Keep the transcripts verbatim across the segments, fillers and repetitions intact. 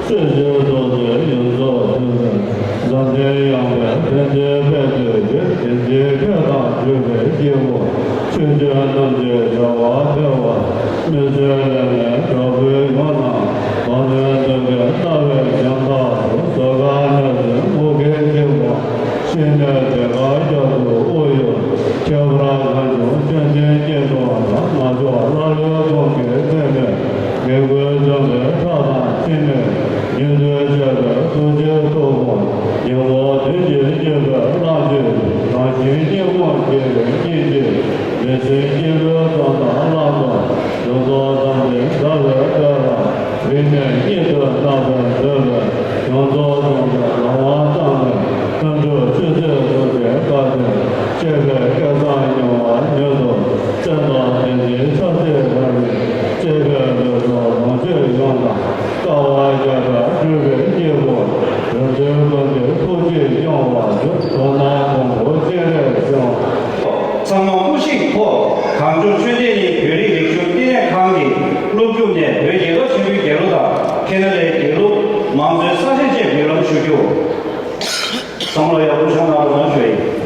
སྲིད་ཞིའི་རྡོ་རྗེ་ཡོངས་རྫོགས་ཐུགས་རྗེ། འཛམ་གླིང་ཡངས་པའི་ཕན་བདེའི་དཔལ་དུ་གྱུར། བདེན་བཞིའི་ཁྱབ་དང་འཇུག་པའི་སྐྱེས་བུ། ཆོས་ཀྱི་རྣམ་འབྱེད་བྱ་བ་འཕེལ་བ། མི་བཟོད་ལས་ངན་དྲག་པོའི་ཡུལ་རྣམས། གང་ནས་འདོད་པའི་རྣ་བའི་འགྲམ་དག་ཏུ། གཟའ་སྐར་གནས་ཚེ་དངུལ་གྱི་སྐྱེས་བུ། ཤིང་ནས་དེ་ཁ་རྒྱབ་ཏུ་དབུ་ཡོད། ཁྱད་པར་ངན་འབྱུང་སྐྱོན་ཅན་སྙིང་གདུང་དང་། ནག་ཕྱོགས་ཀླ་ཀློའི་དཔུང་གིས་ཐེབས་ནས། ངན་སྐུལ་བྱུང་བའི་ཁྲག་དང་ཕྱི་ནས། ཉེ་དུ་བྱས་པའི་ཐུགས་རྗེའི་སྟོབས་པོ། ཉོན་མོངས་བདུད་ཀྱི་བསྐྱེད་པའི་རླབས་ཀྱིས། རང་བཞིན་སྙིང་པོར་སྐྱེ་བའི་སྙིང་རྗེས། མི་ཟད་སྐྱེས་བུའི་དོན་དང་བླ་ན་མེད་པ། ཡོངས་རྫོགས་བསམ་གཏན་དགའ་བའི་དཔལ་ལ། རིང་ནས་ཉིད་དུ་བརྣག་པར་མཛད་པའི། ཡོངས་རྫོགས་སྟོང་པའི་ལམ་དབང་གཙང་མའི། ལྷུན་གྲུབ་ཆོས་སྲིད་ཟུང་འབྲེལ་དཀའ་ཚེགས། བཅས་པའི་སྐལ་བཟང་མྱུར་བར་མྱུར་དུ། བཙན་དང་བདེན་བཞིའི་ཆབ་སྲིད་རབ་རིབ། བཅས་པའི་ལུས་སྲོག་ལོངས་སྤྱོད་ཡོངས་དང་། དཀའ་བ་བརྒྱ་ཕྲག་སྤྲུལ་པའི་སྐྱེས་བུ། དོན་མཛད་ཀུན་གྱི་ཐུགས་རྗེས་སྐྱོང་བར་ཤོག་མདོར་ན་མགོན་པོ་སྤྱན་རས་གཟིགས། ཚང་མ་སྐུ་གཤེགས་ཐོག་གངས་ལྗོངས་ཆོས་ལྡན་གླིང་བོད་རིགས་རིག་གཞུང་བསྟི་གནས་ཁང་གི་སློབ་སྒྲུབ་ནས་བོད་རྒྱལ་ཁབ་ཆེན་པོའི་རྒྱལ་གླུ་དང་ཁེ་ན་ཌའི་རྒྱལ་གླུ། མང་གཙོའི་ས་གཞས་བཅས་འབུལ་ལམ་ཞུ་རྒྱུ། ཚང་མ་ལ་ཡག་པོ་ཤོང་གནང་རོགས་གནང་ཞུ་ཡིན།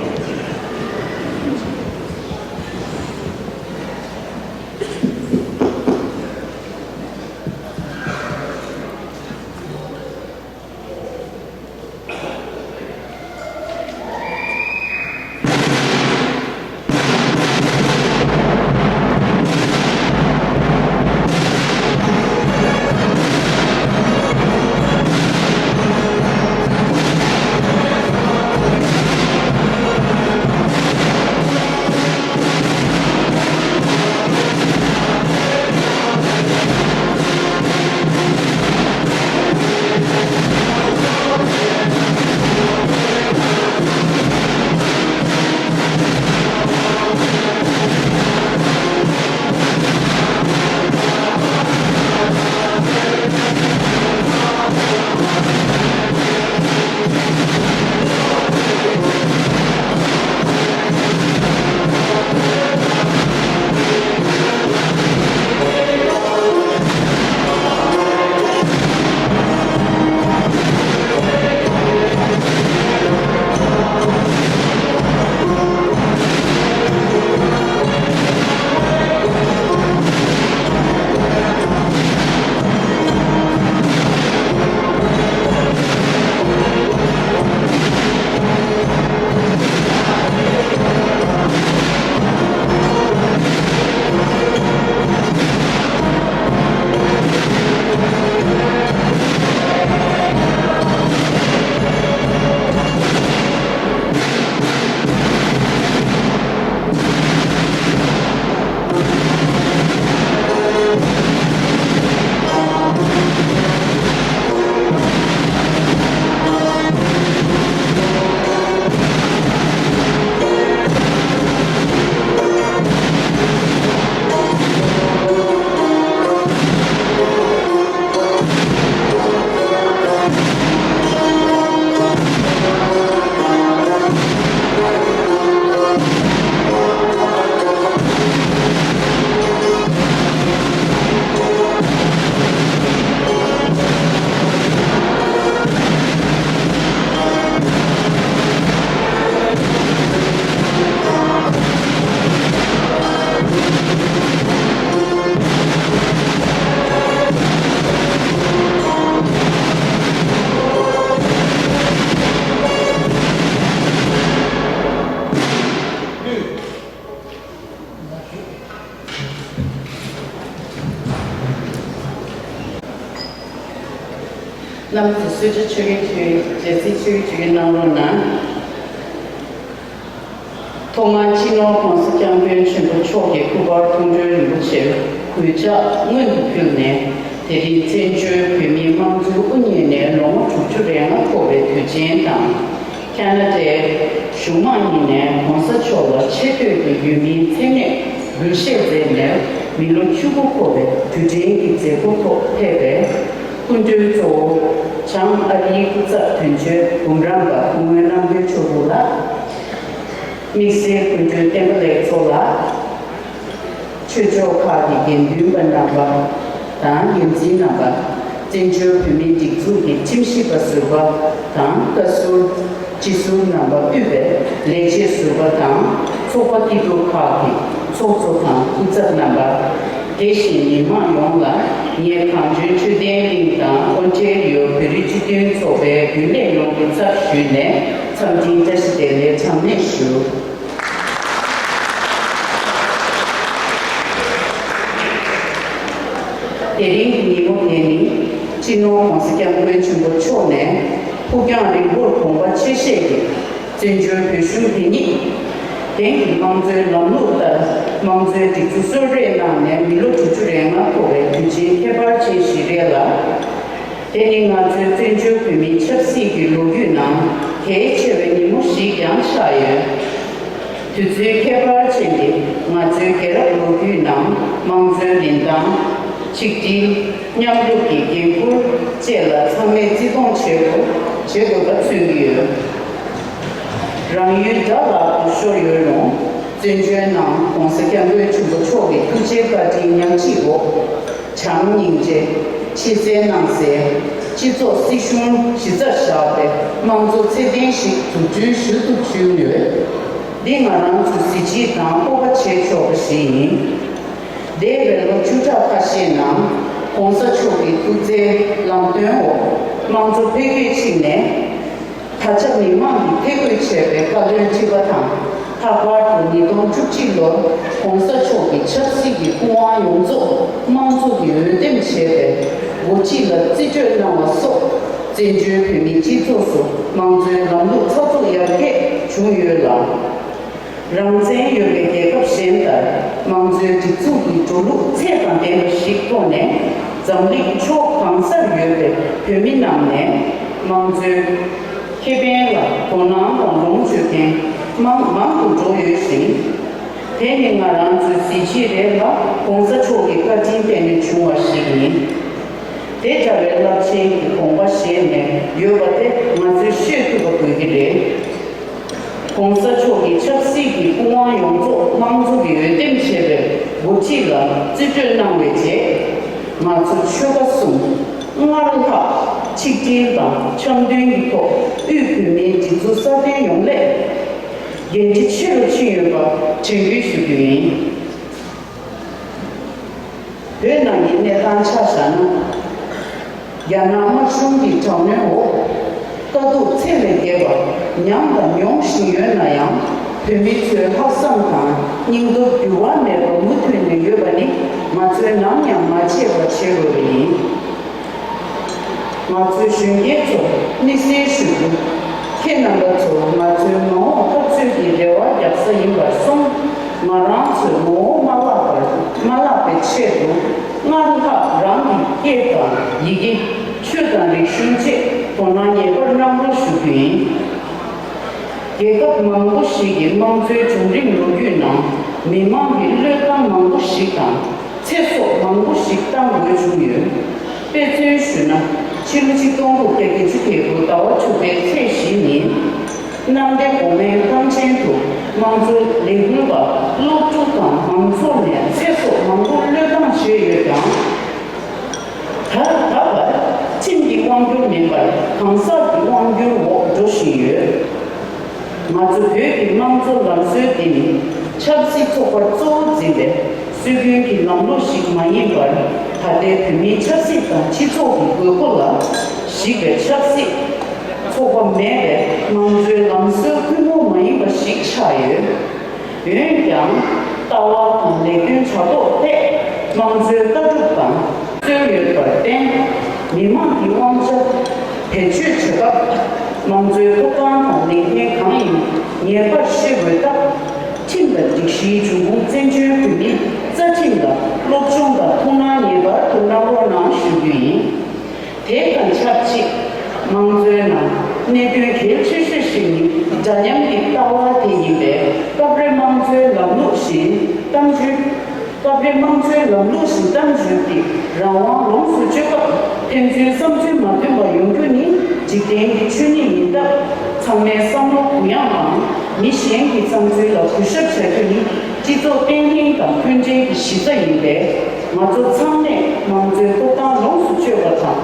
རྣམས་ཀྱིས་གསོལ་ཇ་མཆོད་ཀྱི་མཆོད་ཡོན་རྒྱས་ཚིག་མཆོད་ཀྱི་མཆོད་ཡོན་གནང་རོགས་གནང་། ཐོག་མར་སྤྱི་ནོར་༸གོང་ས་༸སྐྱབས་མགོན་ཆེན་པོ་མཆོག་གི་སྐུ་པར་མཐོང་གྲོལ་རིན་པོ་ཆེར་གུས་ཕྱག་སྔོན་དུ་ཕུལ་ནས། དེ་རིང་བཙན་བྱོལ་བོད་མིའི་དམངས་གཙོའི་དབུ་བརྙེས་ནས་ལོ་ངོ་དྲུག་ཅུ་རེ་ལྔ་འཁོར་བའི་དུས་ཆེན་དང་། ཁ་ན་ཌའི་གཞུང་མང་གཉིས་ནས་༸གོང་ས་མཆོག་ལ་ཆེ་བསྟོད་ཀྱི་ཡུལ་མིའི་མཚན་གནས་འབུལ་བཞེས་མཛད་ནས། མི་ལོ་བཅུ་དགུ་འཁོར་བའི་དུས་དྲན་གྱི་མཛད་སྒོ་ཐོག་ཕེབས་པའི་སྐུ་མགྲོན་གཙོ་བོ་བྱང་ཨ་རིའི་སྐུ་ཚབ་དོན་གཅོད་འབུམ་རམས་པ་སྐུ་ངོ་རྣམ་རྒྱལ་མཆོག་ལགས། དམིགས་བསལ་སྐུ་མགྲོན་བསྟན་པ་ལེགས་མཚོ་ལགས། ཆོས་ཕྱོགས་ཁག་གི་དགེ་འདུན་པ་རྣམ་པ་དང་འགན་འཛིན་རྣམ་པ། བཙན་བྱོལ་བོད་མིའི་སྒྲིག་འཛུགས་ཀྱི་ཁྲིམས་ཞིབ་པ་ཟུར་པ་དང་བཀའ་ཟུར། སྤྱི་ཟུར་རྣམ་པ་དབུས་པའི་ལས་བྱེད་ཟུར་པ་དང་ཚོགས་པ་སྐྱིད་སྡུག་ཁག་གི་ཚོགས་གཙོ་དང་སྐུ་ཚབ་རྣམ་པ། དེ་བཞིན་མི་མང་ཡོངས་ལ་ངས་གངས་ལྗོངས་ཆོས་ལྡན་གླིང་དང་ཨོན་ཊེ་རི་ཡོ་བོད་རིགས་སྤྱི་མཐུན་ཚོགས་པའི་རྒྱུན་ལས་ཡོངས་ཀྱི་ཚབ་ཞུས་ནས་འཚམས་འདྲིའི་བཀྲ་ཤིས་བདེ་ལེགས་གྲངས་མེད་ཞུ། དེ་རིང་གི་ཉིན་མོ་དེ་ནི་སྤྱི་ནོར་༸གོང་ས་༸སྐྱབས་མགོན་ཆེན་པོ་མཆོག་ནས་ཕུགས་རྒྱང་རིང་པོར་དགོངས་པ་ཆེ་བཞེས་ཀྱིས། བཙན་བྱོལ་བོད་གཞུང་འདི་ཉིད་དེང་གི་དམངས་གཙོའི་ལམ་ལུགས་ལྟར་དམངས་གཙོའི་སྒྲིག་འཛུགས་གསོལ་རས་གནང་ནས་མི་ལོ་དྲུག་ཅུ་རེ་ལྔ་འཁོར་བའི་དུས་ཆེན་ཁྱད་པར་ཅན་ཞིག་རེད་ལ། དེ་ནི་ང་ཚོའི་བཙན་བྱོལ་བོད་མིའི་ཆབ་སྲིད་ཀྱི་ལོ་རྒྱུས་ནང་གལ་ཆེ་བའི་ཉིན་མོ་ཞིག་ཀྱང་ཆགས་ཡོད། དུས་ཚོད་ཁྱད་པར་ཅན་འདི་ང་ཚོའི་རྒྱལ་རབས་ལོ་རྒྱུས་ནང་དམངས་གཙོའི་རིན་ཐང་། ཆིག་སྒྲིལ། མཉམ་རུབ་ཀྱི་འགན་འཁུར་བཅས་ལ་ཚང་མས་བརྩི་མཐོང་བྱེད་དགོས་བྱེད་དགོས་པ་མཚོན་གྱི་ཡོད། རང་ཡུལ་དགྲ་ལག་ཏུ་ཤོར་ཡོད་རུང་། བཙན་བྱོལ་ནང་༸གོང་ས་༸སྐྱབས་མགོན་ཆེན་པོ་མཆོག་གི་ཐུགས་རྗེ་བཀའ་དྲིན་ཉག་གཅིག་འོག་བྱམས་སྙིང་རྗེ། ཕྱི་གསལ་ནང་གསལ། སྤྱི་ཚོགས་སྲིད་གཞུང་གཞི་རྩར་བཞག་པའི་དམངས་གཙོ་ཚད་ལྡན་ཞིག་འཛུགས་སྐྲུན་ཞུ་ཐུབ་བྱུང་ཡོད། འདི་ང་རང་ཚོས་གཟི་བརྗིད་དང་སྤོབས་པ་བྱེད་ཆོག་པ་ཞིག་ཡིན། འདས་པའི་ལོ་བཅུ་ཕྲག་ཁ་ཤས་ནང་༸གོང་ས་མཆོག་གི་ཐུགས་བརྩེའི་ལམ་སྟོན་འོག་དམངས་གཙོ་འཕེལ་རྒྱས་ཕྱིན་ནས། ད་ཆ་མི་མང་གིས་ཐེ་གཏོགས་བྱས་པའི་བཀའ་བློན་ཁྲི་པ་དང་། ལྷག་པར་དུ་ཉིས་སྟོང་བཅུ་གཅིག་ལོར་༸གོང་ས་མཆོག་གི་ཆབ་སྲིད་ཀྱི་སྐུ་དབང་ཡོངས་རྫོགས་དམངས་གཙོ་གི་འོས་འདེམས་བྱས་པའི་འགོ་ཁྲིད་ལ་རྩིས་སྤྲོད་གནང་བ་སོགས་བཙན་བྱོལ་བོད་མིའི་སྤྱི་ཚོགས་སུ་དམངས་གཙོའི་ལམ་ལུགས་ཚགས་ཚུད་ཡར་རྒྱས་བྱུང་ཡོད་ལ། རང་བཙན་ཡོད་པའི་རྒྱལ་ཁབ་གཞན་ལྟར་དམངས་གཙོའི་སྒྲིག་འཛུགས་ཀྱི་འགྲོ་ལུགས་ཚད་དང་ལྡན་པ་ཞིག་ཐོག་ནས་འཛམ་གླིང་ཕྱོགས་གང་སར་ཡོད་པའི་བོད་མི་རྣམས་ནས་དམངས་གཙོའི་ཁེ་ཕན་ལ་དོ་སྣང་དང་ལོངས་སྤྱོད་མཁན་མང་མང་དུ་འགྲོ་ཡོད་ཞིང་། དེ་ནི་ང་རང་ཚོའི་གཟི་བརྗིད་རེད་ལ་༸གོང་ས་མཆོག་གི་བཀའ་དྲིན་བརྟེན་ནས་བྱུང་བ་ཞིག་ཡིན། དེ་འདྲ་བའི་རླབས་ཆེན་གྱི་དགོངས་པ་བཞེས་ནས་ཡོད་པ་དེ་ང་ཚོས་ཤེས་ཐུབ་པ་དགོས་ཀྱི་རེད། ༸གོང་ས་མཆོག་གིས་ཆབ་སྲིད་ཀྱི་སྐུ་དབང་ཡོངས་རྫོགས་དམངས་གཙོ་གིས་འོས་འདེམས་བྱས་པའི་འགོ་ཁྲིད་ལ་རྩིས་སྤྲོད་གནང་བའི་རྗེས། ང་ཚོ་ཆོལ་ཁ་གསུམ་སྔར་ལྷག་ཆིག་སྒྲིལ་དང་འཆམ་མཐུན་གྱི་ཐོག་དབུས་བོད་མིའི་སྒྲིག་འཛུགས་སྲ་བརྟན་ཡོང་སླད། འགན་འཁྲི་ཆེ་རུ་ཕྱིན་ཡོད་པ་དྲན་སྐུལ་ཞུ་རྒྱུ་ཡིན། བོད་ནང་གི་གནས་སྟངས་ཆ་བཞག་ན། རྒྱ་ནག་དམར་གཞུང་གི་དྲག་གནོན་འོག་དཀའ་སྡུག་ཚད་ལས་བརྒལ་བ་མྱངས་དང་མྱོང་བཞིན་ཡོད་ན་ཡང་། བོད་མི་ཚོའི་ལྷག་བསམ་དང་སྙིང་སྟོབས་འགྱུར་བ་མེད་པར་མུ་མཐུད་ནས་ཡོད་པ་ནི་ང་ཚོས་ནམ་ཡང་མ་བརྗེད་པར་བྱེད་དགོས་པ་ཡིན། ང་ཚོའི་གཞོན་སྐྱེས་ཚོར་དམིགས་བསལ་ཞུ་རྒྱུ། ཁྱེད་རྣམ་པ་ཚོ་ང་ཚོའི་མ་འོངས་འཐབ་རྩོད་ཀྱི་རེ་བ་རྒྱག་ས་ཡིན་པར་སོང་། ང་རང་ཚོའི་ངོ་བོ་མ་བརླག་པར་མ་བརླག་པའི་ཆེད་དུ། སྔར་ལྷག་རང་གི་སྐད་དང་ཡི་གེ། ཆོས་དང་རིག་གཞུང་བཅས་དོ་སྣང་ངེས་པར་གནང་རོགས་ཞུ་རྒྱུ་ཡིན། རྒྱལ་ཁབ་མང་པོ་ཞིག་གི་དམངས་གཙོའི་བྱུང་རིམ་ལོ་རྒྱུས་ནང་མི་མང་གི་བློས་བཏང་མང་པོ་ཞིག་དང་ཚེ་སྲོག་མང་པོ་ཞིག་བཏང་དགོས་བྱུང་ཡོད། དཔེ་མཚོན་ཞུས་ན། ཕྱི་ལོ་ཆིག་སྟོང་དགུ་བརྒྱ་བརྒྱད་ཅུ་གྱ་དགུ་ཟླ་བ་དྲུག་པའི་ཚེས་བཞི་ཉིན། གནམ་བདེ་སྒོ་མོའི་ཐང་ཆེན་དུ་དམངས་གཙོའི་ལས་འགུལ་བ་སློབ་ཕྲུག་དང་མང་ཚོགས་ནས་ཚེ་སྲོག་མང་པོ་བློས་བཏང་བྱས་ཡོད་ཀྱང་། ད་ད་བར་ཁྲིམས་ཀྱི་དབང་སྒྱུར་མིན་པར་གང་ཟག་གི་དབང་སྒྱུར་འོག་འགྲོ་བཞིན་ཡོད། ང་ཚོ་བོད་ཀྱི་དམངས་གཙོ་ལམ་སྲོལ་འདི་ནི་ཆབ་སྲིད་ཚོགས་པར་གཙོ་བོ་འཛིན་པའི་སྲོལ་རྒྱུན་གྱི་ལམ་ལུགས་ཤིག་མ་ཡིན་པར། ད་ལྟའི་བོད་མིའི་ཆབ་སྲིད་དང་སྤྱི་ཚོགས་ཀྱི་དགོས་མཁོ་ལ་གཞིགས་པའི་ཆབ་སྲིད་ཚོགས་པ་མེད་པའི་དམངས་གཙོའི་ལམ་སྲོལ་ཐུན་མོང་མ་ཡིན་པ་ཞིག་ཆགས་ཡོད། འོན་ཀྱང་། ལྟ་བ་དང་ལས་དོན་བྱ་ཐབས་ཐད་དམངས་གཙོའི་ལྟ་གྲུབ་དང་རྩོད་ཡོད་པར་བརྟེན། མི་དམངས་ཀྱི་དབང་ཆ་ བེད་སྤྱོད་བྱེད་སྐབས། དམངས་གཙོའི་ཐོབ་ཐང་དང་ལས་འགན་གང་ཡིན་ངེས་པར་ཤེས་དགོས་སྟབས། ཁྲིམས་དང་སྒྲིག་གཞིའི་འབྱུང་ཁུངས་བཙན་བྱོལ་བོད་མིའི་རྩ་ཁྲིམས་དང་སློབ་སྦྱོང་དང་ཐུགས་སྣང་ངེས་པར་དུ་གནང་རོགས་གནང་ཞུ་རྒྱུ་ཡིན། དེ་དང་ཆབས་ཅིག་དམངས་གཙོའི་ནང་གནད་དོན་གལ་ཆེ་ཤོས་ཤིག་ནི་འདྲ་མཉམ་གྱི་ལྟ་བ་དེ་ཡིན་པས། སྐབས་རེ་དམངས་གཙོའི་ལམ་ལུགས་བཞིན་གཏམ་བརྗོད། སྐབས་རེ་དམངས་གཙོའི་ལམ་ལུགས་བཞིན་གཏམ་བརྗོད་ཀྱི་རང་དབང་ལོངས་སུ་སྤྱོད་སྐབས། ཕན་ཚུན་བསམ་ཚུལ་མ་མཐུན་པ་ཡོང་རྒྱུ་ནི་འཇིག་རྟེན་གྱི་ཆོས་ཉིད་ཡིན་སྟབས། ཚང་མའི་བསམ་བློ་གུ་ཡངས་དང་མི་གཞན་གྱི་བསམ་ཚུལ་ལ་གུས་ཞབས་བྱ་རྒྱུ་ནི་སྤྱི་ཚོགས་བརྟན་ལྷིང་དང་མཐུན་སྒྲིལ་གྱི་གཞི་རྩ་ཡིན་པས། ང་ཚོ་ཚང་མས་དམངས་གཙོའི་ཐོབ་ཐང་ལོངས་སུ་སྤྱོད་པ་དང་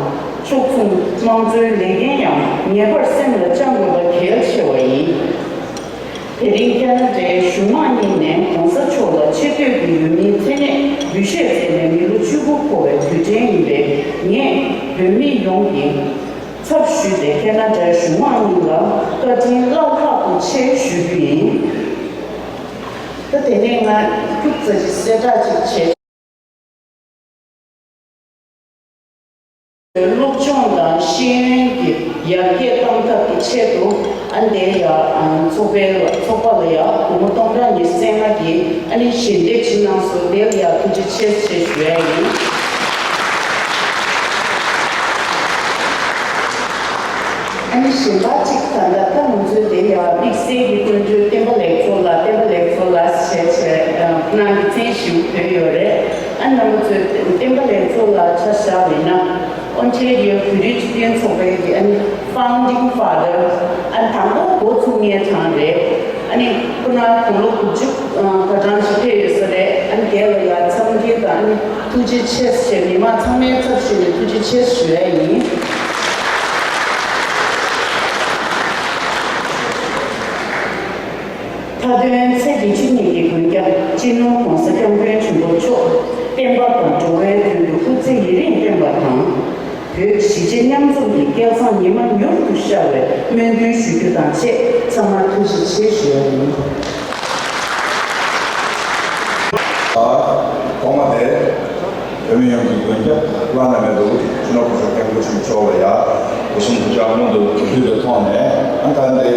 ཕྱོགས་མཚུངས་དམངས་གཙོའི་ལས་འགན་ཡང་ངེས་པར་སེམས་ལ་བཅངས་དགོས་པ་གལ་ཆེ་བ་ཡིན། དེ་རིང་ཁེ་ན་ཌའི་གཞུང་མང་གཉིས་ནས་གོང་ས་མཆོག་ལ་ཆེ་བསྟོད་ཀྱི་ཡུལ་མིའི་མཚན་གནས་འབུལ་བཞེས་མཛད་ནས་མི་ལོ་བཅུ་དགུ་འཁོར་བའི་དུས་དྲན་ཡིན་པས། ངས་བོད་མི་ཡོངས་ཀྱི་ཚབ་ཞུས་ཏེ་ཁེ་ན་ཌའི་གཞུང་མང་གཉིས་ལ་བཀའ་དྲིན་བླ་ལྷག་ཏུ་ཆེ་ཞུ་རྒྱུ་ཡིན། ད་དེ་ནས་ང་ཁྱུག་ཙམ་ཅིག་གསལ་བསྒྲགས་ཅིག་བྱས། སློབ་སྦྱོང་དང་ཤེས་ཡོན་གྱི་ཡར་རྒྱས་གཏང་ཐབས་ཀྱི་ཆེད་དུ། ཨ་ནི་དེ་ཡ་ཚོགས་པའི་ཚོགས་པ་ལ་ཡ་སྒོར་མོ་སྟོང་ཕྲག་ཉི་ཤུ་རྩ་ལྔ་གི་ཨ་ནི་ཞལ་འདེབས་ཅིག་གནང་སོང་། དེ་ལ་ཡ་ཐུགས་རྗེ་ཆེ་ཞེས་ཞུ་ཡ་ཡིན། ཨ་ནི་གཞན་པ་གཅིག་ད་ལྟ་ད་ང་ཚོའི་དེ་ཡ་དམིགས་བསལ་གྱི་སྐུ་མགྲོན་བསྟན་པ་ལེགས་མཚོ་ལགས། བསྟན་པ་ལེགས་མཚོ་ལགས་ཞེས་བྱས་ཁོང་གི་མཚན་ཞིག་བོས་ཡོད་རེད། ཨ་ནི་རྣམ་པ་ཚོས་བསྟན་པ་ལེགས་མཚོ་ལགས་ཆ་བཞག་པ་ཡིན་ན། ཨོན་ཊེ་རི་ཡོ་བོད་རིགས་སྤྱི་མཐུན་ཚོགས་པའི་གི་ཨ་ནི་ཕའུན་ཌིང་ཕ་དར། ཨ་ནི་དང་པོ་འགོ་ཚུགས་མཁན་གྲས་རེད། ཨ་ནི་སྐུ་ན་དགུང་ལོ་དགུ་བཅུ་ག་གྲངས་ཤིག་ཕེབས་ཡོད་ས་རེད། ཨ་ནི་དེ་ལ་ཡ་འཚམས་འདྲི་དང་ཨ་ནི་ཐུགས་རྗེ་ཆེ་ཞེས་མི་མང་ཚང་མའི་ཚབ་ཞུས་ནས་ཐུགས་རྗེ་ཆེ་ཞུ་ཡ་ཡིན། མཐའ་དོན་ཚེ་འདི་ཕྱི་གཉིས་ཀྱི་མགོན་སྐྱབས་སྤྱི་ནོར་༸གོང་ས་༸སྐྱབས་མགོན་ཆེན་པོ་མཆོག་བསྟན་པ་དང་འགྲོ་བའི་དོན་དུ་སྐུ་ཚེ་ཡུན་རིང་བརྟན་པ་དང་། བོད་གཞིས་བྱེས་མཉམ་འཛོམས་ཀྱི་སྐལ་བཟང་ཉི་མ་མྱུར་དུ་ཤར་བའི་སྨོན་འདུན་ཞུ་རྒྱུ་དང་བཅས་ཚང་མར་ཐུགས་རྗེ་ཆེ་ཞུ་ཡ་ཡིན། ཐོག་མ་དེ། བོད་མི་ཡོངས་ཀྱི་མགོན་སྐྱབས་བླ་ན་མེད་པ་སྤྱི་ནོར་༸གོང་ས་༸སྐྱབས་མགོན་ཆེན་པོ་མཆོག་ལ་ཡ་སྒོ་གསུམ་གྱི་ཕྱག་སྔོན་དུ་གུས་པའི་ཐོག་ནས། ཨ་ད་འདི་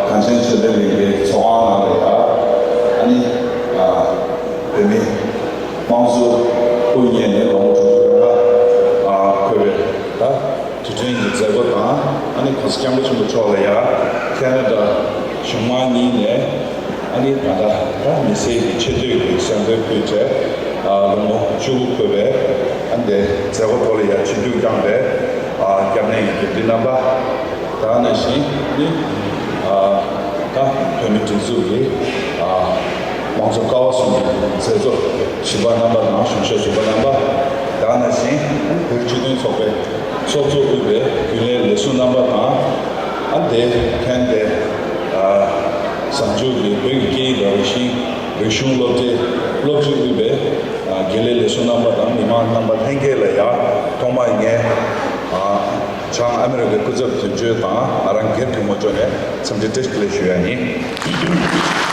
གངས་ཅན་ཆོས་ལྡན་གླིང་གི་ཚོགས་ཁང་ནང་ལ་ཡ་ཨ་ནི་བོད་མི་དམངས་གཙོ་དབུ་བརྙེས་ནས་ལོ་ངོ་དྲུག་ཅུ་རེ་ལྔ་འཁོར་བའི་ད། དུས་དྲན་གྱི་མཛད་སྒོ་དང་། ཨ་ནི་༸གོང་ས་༸སྐྱབས་མགོན་ཆེན་པོ་མཆོག་ལ་ཡ་ཁེ་ན་ཌ་གཞུང་མང་གཉིས་ནས། ཨ་ནི་ད་ལྟ་ད་མི་སེར་གྱི་ཆེ་བསྟོད་ཀྱི་གསོལ་འདེབས་ཕུལ་བྱས། ཨ་ལོ་ངོ་བཅུ་དགུ་འཁོར་བའི་ཨ་ནི་དེ་མཛད་སྒོ་ཐོག་ལ་ཡ་ཆིབས་བསྒྱུར་བསྐྱངས་པའི་ཨ་སྐྱབས་གནས་ཀྱི་དགེ་འདུན་རྣམ་པ། དེ་ནང་བཞིན་ནི་ཨ་ད་བོད་མིའི་སྒྲིག་འཛུགས་ཀྱི་ཨ་དམངས་གཙོ་ཀ་བ་གསུམ་གྱི་མཛད་གཙོ་ཞིང་པ་རྣམ་པ་དང་གཞུང་ཞབས་ཞིང་པ་རྣམ་པ། དེ་ནང་བཞིན་བོད་སྤྱི་མཐུན་ཚོགས་པའི་ཚོགས་གཙོ་དབུས་པའི་རྒྱུན་ལས་ལས་ཟུར་རྣམ་པ་དང་། ཨ་དེ་ཁེ་ན་ཌའི་ཨ་གཟའ་མཇུག་གི་བོད་ཀྱི་སྐད་ཡིག་དང་རིག་གཞུང་རིག་གཞུང་སློབ་གྲྭའི་སློབ་སྤྱི་དབུས་པའི་ཨ་རྒྱུན་ལས་ལས་ཟུར་རྣམ་པ་དང་མི་མང་རྣམ་པ་ལྷན་རྒྱས་ལ་ཡ་ཐོག་མར་ངས་ཨ་བྱང་ཨ་མི་རི་ཀའི་སྐུ་ཚབ་དོན་གཅོད་དང་ང་རང་སྒེར་གྱི་ངོས་ཕྱོགས་ནས་འཚམས་འདྲི་བཀྲ་ཤིས་བདེ་ལེགས་ཞུ་ཡ་ཡིན།